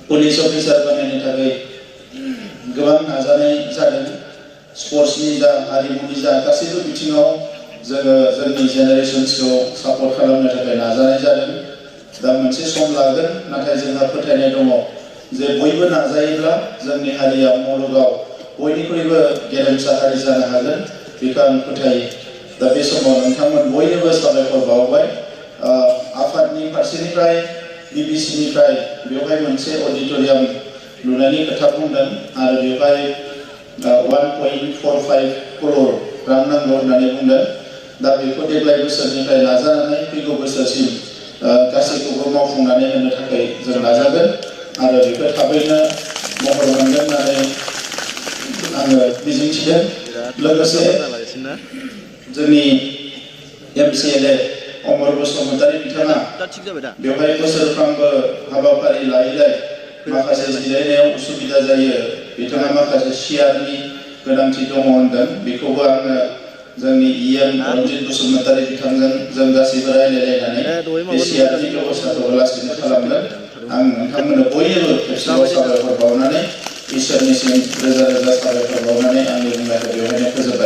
police officer बानायनो थाखाय गोबां नाजानाय जादों स्पर्ट्सनि जा हारिमुनि जा गासैबो बिथिङाव जोङो जोंनि जेनेरेशन्सखौ सापर्ट खालामनो थाखाय नाजानाय जादों दा मोनसे सम लागोन नाथाय जोंहा फोथायनाय दङ जे बयबो नाजायोब्ला जोंनि हारिया मुलुगाव बयनिख्रुइबो गेरेमसा हारि जानो हागोन बेखौ आं फोथायो दा बे समाव नोंथांमोन बयनोबो साबायखर बावबाय आफादनि फारसेनिफ्राय बिबिसिनिफ्राय बेवहाय मोनसे अडिटोरियाम लुनायनि खोथा बुंदों आरो बेवहाय 1.45 करोड़ रां नांगौ होननानै बुंदों दा बेखौ देग्लाय बोसोरनिफ्राय नाजानानै फैगौ बोसोरसिम गासैखौबो मावफुंनानै होनो थाखाय जों नाजागोन आरो बेखौ थाबैनो महर मोनगोन होननानै आङो मिजिंथिदों लोगोसे जोंनि MCLA अमर बसुमतारी बिथाङा बेवहाय बोसोरफ्रामबो हाबाफारि लायैलाय माखासे जिरायनायाव उसुबिदा जायो बिथाङा माखासे सियारनि गोनांथि दङ होनदों बेखौबो आङो जोंनि EM रन्जित बसुमतारी बिथांजों जों गासैबो रायलायलायनानै बे सियारनि बेबस्थाखौ लासैनो खालामगोन आं नोंथांमोननो बयनोबो खेबसेबाव साबायखर बावनानै इसोरनिसिम रोजा रोजा साबायखर बावनानै आंनि बुंनायखौ बेवहायनो फोजोबबाय